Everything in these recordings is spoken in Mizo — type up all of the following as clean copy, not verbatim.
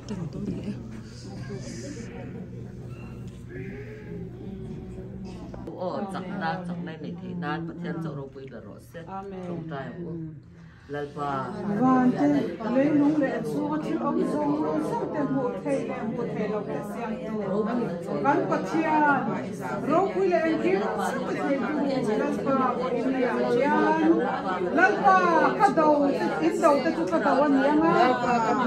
Tan dawn ni e. Aw chakna chakna i neih theih nan Pathian chauh ropui ber rawh se tawngtai ang u. Lalpa. Vante, leilung leh a chhunga thil awm zawng zawng te hmuh theih leh hmuh theih loh te siamtu kan Pathian ropui leh engkim ti theitu Lalpa pawhin a hian Lalpa ka do te in do te chu ka do a ni ang a,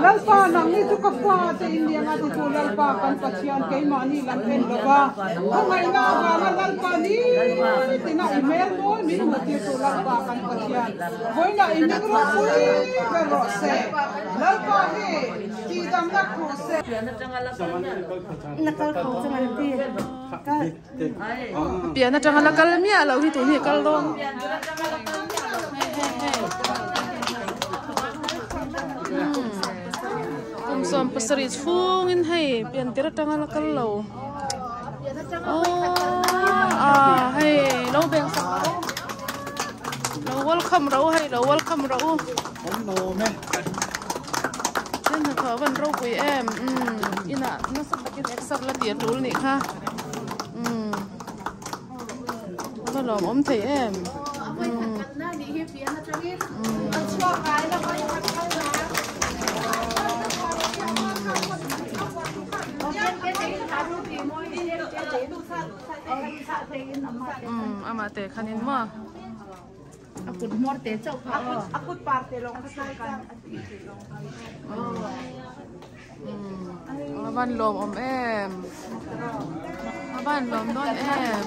Lalpa nangni chu ka fa te in ni ang a titu Lalpa kan Pathian keimahni lam en lo va, khawngaihna avanga Lalpa nitin a i hmel mawi min hmuh tirtu Lalpa kan Pathian vawiinah i hming ropui ber rawh se, Lalpa hi tihdamna khuh se. Pian atanga la kal miah loh hi tun hi a kal dawn. Kum 70 chhungin hei pian tir atanga la kal lo. Aww hei lo beng sak rawh u. Lo welcome rawh u hei lo welcome rawh u. Heng hnathawh a van ropui em umm inah nasa takin exer la tih a tul nih kha umm a va lawmawm thei em umm umm amah teh khanin maw. A kut hmawr te chauh kha aw. A kut par te lawng kha sawi kan a ti thei lawng kha. A van lawm awm em. A van lawm dawn em.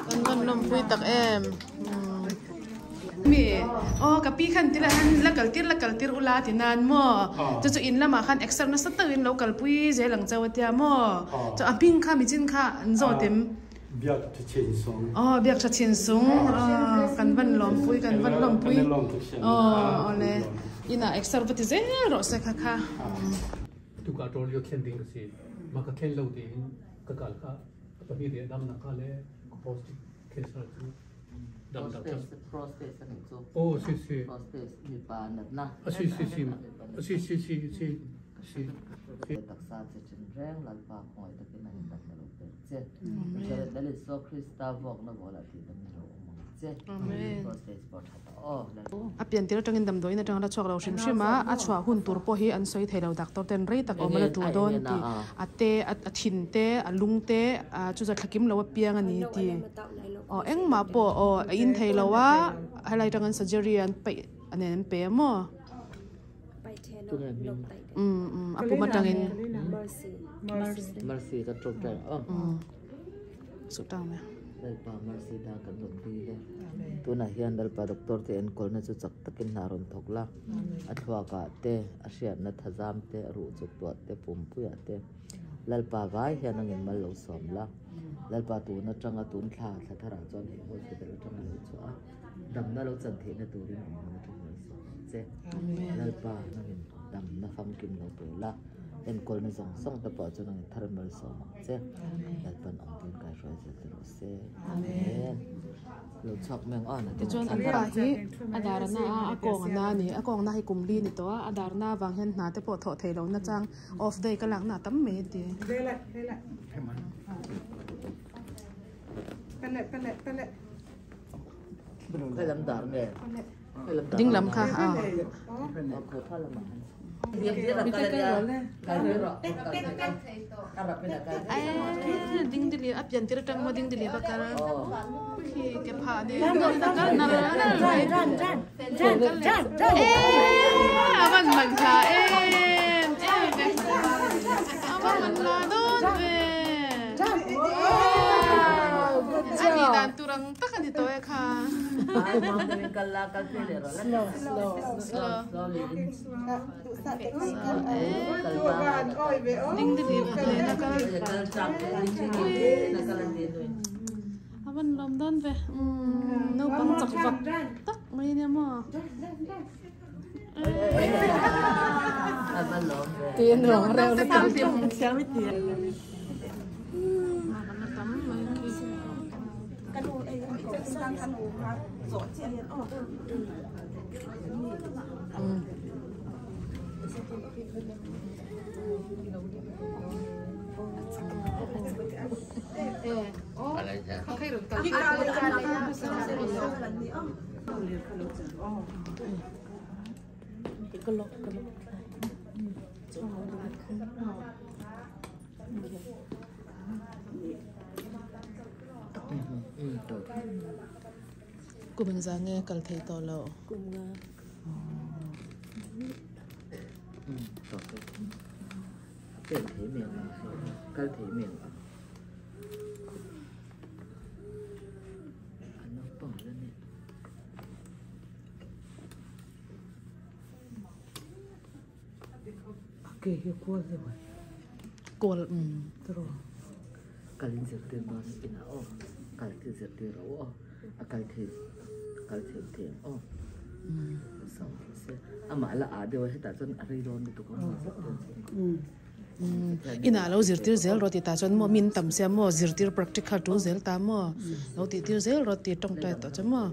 Kan van lawmpui tak em. Mi aw ka pi khan ti la han la kal tir la kal tir ula ti nan maw chu chu in lamah khan exer nasa takin lo kalpui zel ang chauh a tia maw chu a hming kha michin kha an zawt em. Biak tha chin sung. Aw biak tha chin sung kan van lawmpui kan van lawmpui aw awle inah exer va ti zel rawh se kha kha. Tuka ṭawl lio thlen ding ka si. Mah ka thlen lo tein ka kal kha ka pahnih te damnak kha le ka positive cancer cu damnak Prostate prostate a nih cu. Oh si si. Prostate mipa natna. A si si si. A si si si si si. Taksa che chin reng Lalpa khawngaih takin a in damna lo pek che. Nazareth Lal Isua Krista vuakna vualah tihdam na lo awm ang che. Prostate pawh tha ta aw. A pian tir atangin damdawiin atang la chhuak lo hrim hrim a, a chhuah hun tur pawh hi an sawi thei lo doctor ten rei tak awm a la tul dawn tih a te a thin te a lung te chu chu thlakim lo apiang a ni tih aw engmah pawh aw a in thei lo a helai atangin surgery an peih nen an pe a maw. A pum atangin Mercy kan tawngtai ang Sutang me Lalpa Mercy da kan rawn dil e tunah hian Lalpa doctor te enkawlna chu chak takin hna rawn thawk la a thluakah te a hriatna thazam te a ruh chuktuah te pumpuiah te Lalpa vai hian angin mal lo sawm la Lalpa tun atanga tun thla thla tharah chuan hei hospital atanga lo chhuah a Damna lo chan theihna turin awm hmun atang lo sawm ang che. Lalpa nangin damna famkim lo pe la, enkawlna zawng zawng te pawh chu nangin thar mal sawm ang che. Lalpan awm tuin kai hruai zel te rawh se. Amen. Lo chhuak mai ang aw na Tichuan an pa hi a dar a na a, a kawng a na a ni. A kawng na hi kum li ni tawh a, a dar na avang hian hna te pawh thawh theih lohna chang off day ka lakna a tam mai a ti. Vele, vele. Pele, pele, pele. Ding lam kha a. Ding dili a pian tir atang maw ding dili va kal khi ke phah nen kal nal nal mai a van man hla em em ve a van man hla dawn ve a nih dan tur ang tak a ni tawh e kha. Ding dili leh na kal a van lawm dawn ve naupang chak vak tak mai ania maw. Kum engzah nge kal thei tawh lo? Kum nga. Pen thei miang ang kal thei miang ang an naupang la ni. Ke hi kual deuh ai. Kual umm tiraw. Kal in zirtir dawn inah aw kal te zirtir rawh u aw a kal thei kal thei thei ang aw so se amah la ah deuh a hetah chuan a rei dawn lutuk a maw zirtir chu inah lo zirtir zel rawh tih tah chuan maw min tam sia maw zirtir practical tul zel ta maw lo tih tir zel rawh tih tawngtai tawh chu maw.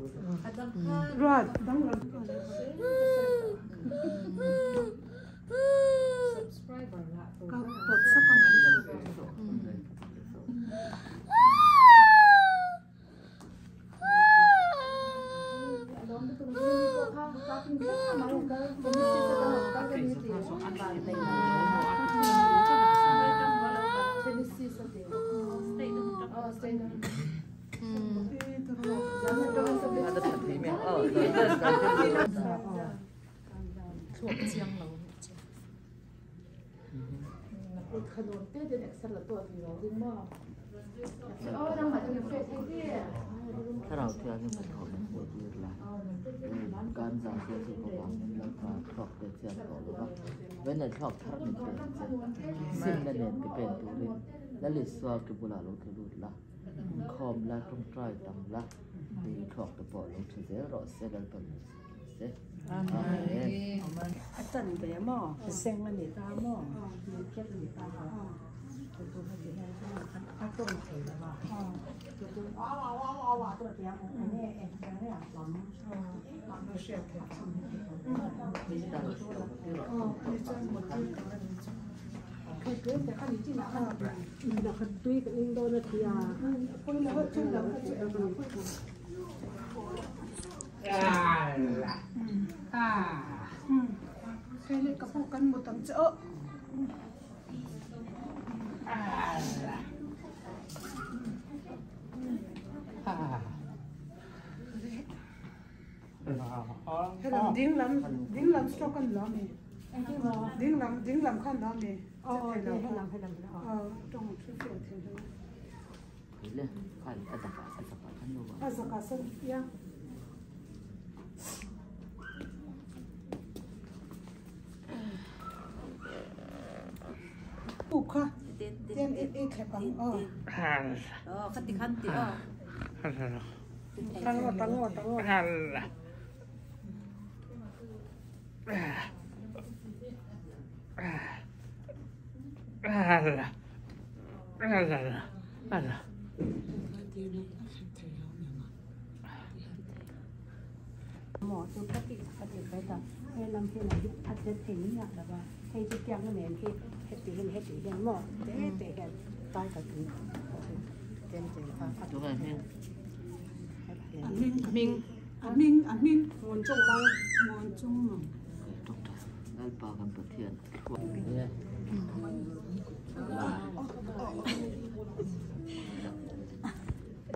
Thluak chiang lo nih chu. Thlarau thianghlim kan thawh min hmuh tir la, kan zan te chu ka vang in Lalpa thluak te chiang tawh lo va, Venel thluak thar min pe ang che, simna nen ke pen turin Lal Isua ke bulah lo tlu lut la, inkhawm la, tawngtai tam la, i thluak te pawh lo tha zel rawh se, Lalpa min zir se. Amen. A chan ve maw? Seng a ni ta maw? Min a ni ta maw? A tawng thei lo a. Ding lam stroke an lo mi ding lam ding lam khan lo mi tong thu fe the le khan a zaka a zaka khan lo a zaka san ya ukha ten e e khepang o oh khati khan ti o tango tango tango mo chu khati khati kai ta he lam he lam a che thei ni la ba hei chu tiang nen hi heti hian heti hian mo te te hian tai ka tu chen chen kha tu ngai hming Ming ming a ming ngon chung mang ngon chung mang Lalpa kan Pathian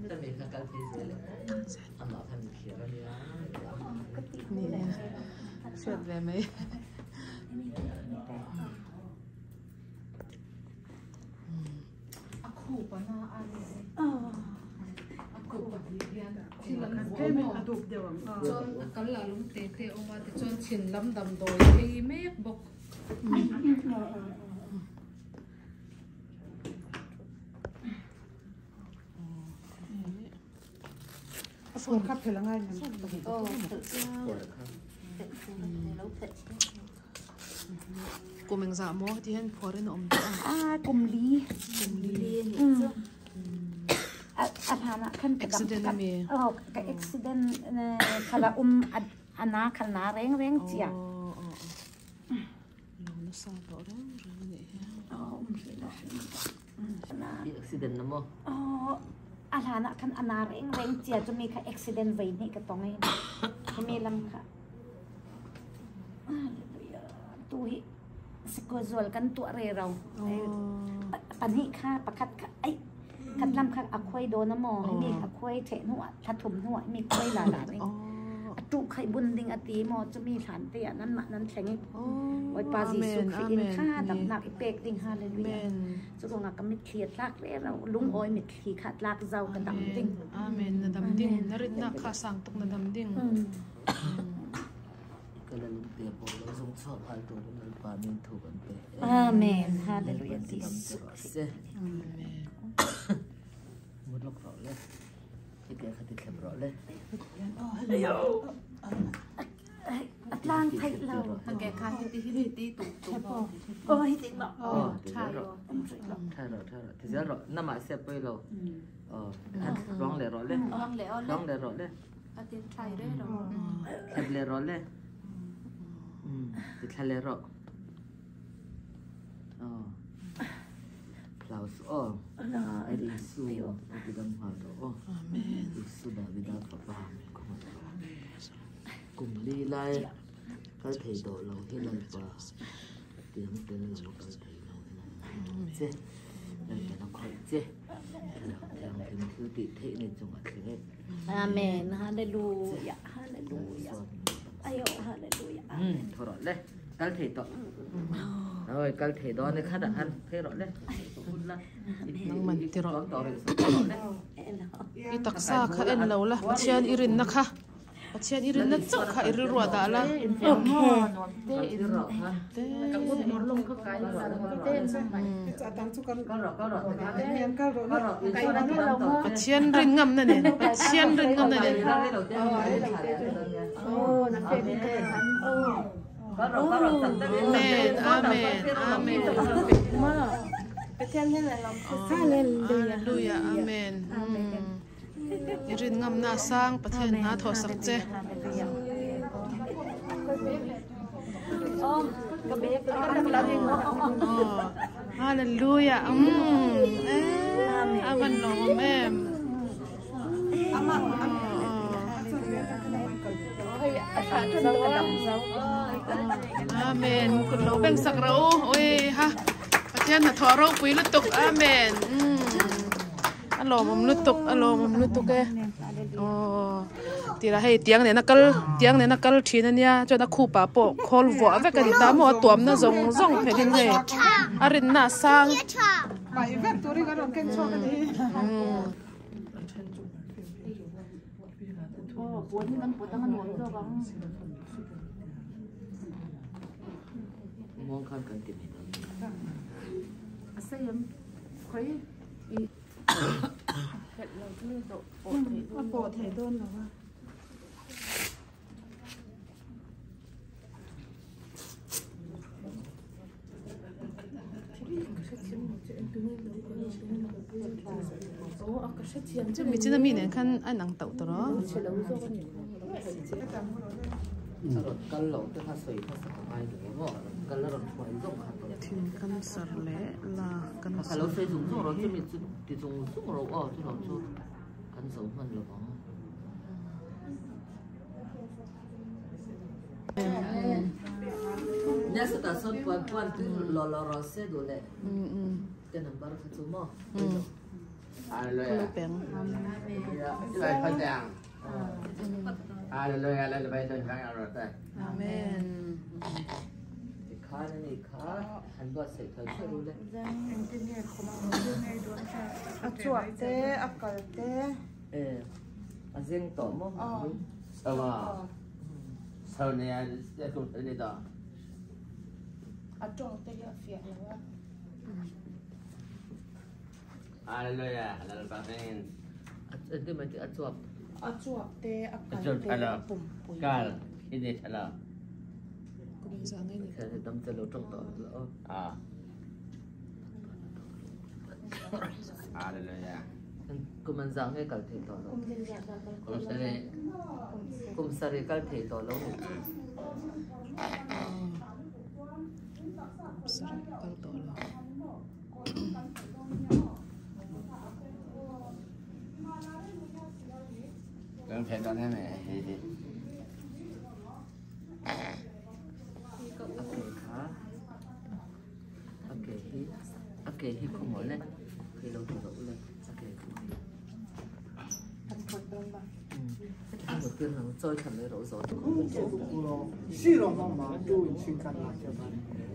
le mi kha kal thei zel ama khan khir ania ni hriat ve mai a khu pa na a ni a khu pa hi hian thil an Payment a dup deuh ang chuan a kal la lung te te awm a tichuan chhin lam damdawi ei mek bawk a phone kha phel angai ngam kum engzah maw ti hian phuarin a awm tawh a kum li ni chu a hana khan ka Accident ami? Oh ka accident khala ana khalna reng reng chia oh oh nasa tawh reng reng a nih hi. I accident na maw? Aw, a hlan ah khan a na reng reng cia cu mi kha accident voi hnih ka tong i himi lam kha Hallelujah. Tu hi sikuazual kan tuah rero. Pahnih kha pakhat kha ai khat lam kha a khuai dawn a maw himi a khuai theh hnu ah thla thum hnu ah mi khuai la la ding. A tu khai bun ding a ti maw cumi hlan te ah nan mah nan thleng i Bawipa Jesuh Khrih in kha damnak i pek ding hallelujah. Cu ruangah ka mitthli a tlak rero lungawi mitthli kha tlak zau ka dam ding. Amen na dam ding na ritnak kha sang tuk na dam ding. Amen. Hallelujah. Jesuh Khrih. A tlang theih lo. Oh, hi ti ma. Oh, thai ro. Thai ro, thai ro. Ti zel ro. Nama se poi lo. Oh, rong le ro le. Rong le ro le. Thlep le ro le. Ti thla le ro. Oh. Klaus oh. Isu ti dam hal ro oh. Isu Davida fapa. Kum li lai kal thei tawh lo hi Lalpa tiang tel lo kal thei lo hi che Lalpa na khawih che Thlarau Thianghlim thil tih theih nei chungah thleng e. Amen. Hallelujah. Hallelujah. Ayo hallelujah. Tho rawh le kal thei tawh. Oi kal thei dawn e khat ah khan phei rawh le. Nangman ti rawh. I taksa kha en lo la Pathian i rinna kha Pathian i rinna chauh kha i rilru ah dah la. Pathian rin ngamna nen Pathian rin ngamna nen. Amen Amen Amen. Hallelujah Amen. I rin ngamna a sang Pathian hna thawh sak che. Hallelujah. A van lawmawm em. Amen. Kut lo beng sak ro. Oi ha. Pathian hnathawh ropui lutuk. Amen. A lawmawm lutuk a lawmawm lutuk e aw tira hei tiang nena kal tiang nena kal thin ania chuan a khup ah pawh khawl vuah vek ani ta maw a tuamna zawng zawng phelh in hei a rinna a sang. A pawh thei dawn lo a. Chumi chin ami nen khan a inang tauh tawh rawh. Thin cancer leh la cancer Amen. A chuak te, a kal te. A tawng te hi a fiah lo a. A chuak te, a kal te, a pumpui te. Kum sarih kal tawh lo. A ke kha a ke hi a ke hi khaw le khi lo ti rawh le a ke chu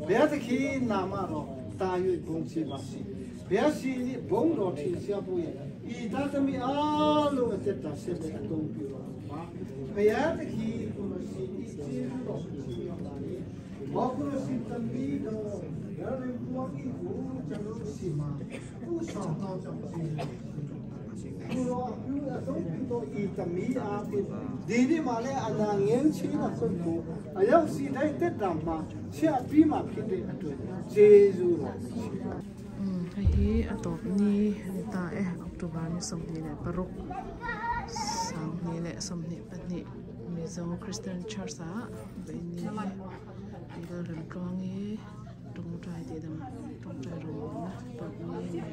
ဘုရားသခင်နာမတော်တာ၍ဘုံချပါစီဘုရားရှင်ဤဘုံတော်ထင်ရှားဖို့ရဤသာသမီအားလုံးအသက်တာဆက်လက်အသုံးပြုတော်မူပါဘုရားသခင်ကိုယ်ရှင်ဤကျေးဇူးတော်ကိုရောက်ပါလေမောကုလရှင်တမီတော်ရရင်ပွားဤကိုကျွန်တော်စီမှာဥဆောင်တော်ကြောင့်စီကိုရောပြုအသုံးပြုတော်ဤတမီအားဖြင့်ဒီနေ့မှလည်းအနာငင်းချီတာဆွတ်ကိုအရောက်စီတိုင်းတက်တာမှာချက်ပြီးမှဖြစ်တဲ့အတွက်ဂျေဇုတော်ရှိ Hei hi a tawp ni ani ta e October ni 26 2022 Mizo Christian Church ah veini hi tui lal rem tluang hi tawngtai tih dam tawngtai rawngbawlna tawp ni ani a.